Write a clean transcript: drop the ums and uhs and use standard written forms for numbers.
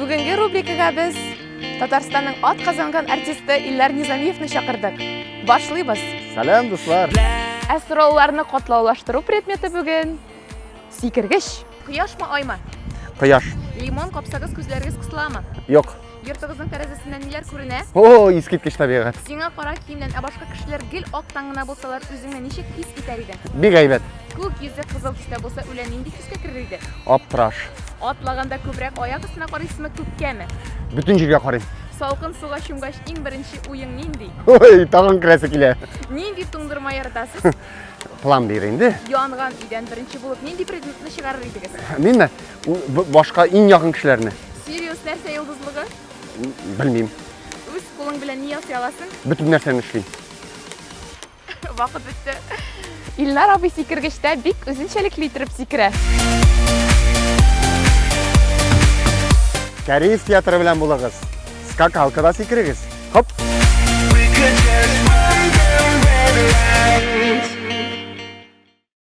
Бүгенге рубрикага без Татарстанның ат казанган артисты Иллар Низамиевны чакырдык. Башлыйбыз. Сәлам, дуслар. Ә сорауларны катлаулаштыру предметы бүген сикергеч. Кояшмы, аймы? Кояш. Лимон капсагыз күзләрегез кысыламы? Юк. Йортыгызның тәрәзәсеннән ниләр күренә? О, искиткеч табигать. Сиңа кара киемнән, ә башка кешеләр гел актан гына булсалар, үзеңне ничек хис итәр идең? Бик әйбәт. Күк йөзе кызыл төстә булса, үлән нинди төскә керер иде? Аптыраш. Атлаганда күбрәк аяк өстенә карыйсызмы, күккәме? Бөтен җиргә карыйм. Салкын суга чумгач, иң беренче уең нинди? Ой, тагын керәсе килә. Нинди туңдырма яратасыз? Пломбир инде. Янган өйдән беренче булып нинди предметны чыгарыр идегез? Минме? Башка иң якын кешеләрне. Сириус нәрсә йолдызлыгы? Белмим. Үз кулың белән ни ясый аласың? Бөтен нәрсәне эшлим. Вакыт бетте. Илнар абый сикергечтә бик үзенчәлекле иттереп сикерә. Кариев театры белән булыгыз. Скакалкада сикерегез. Хоп!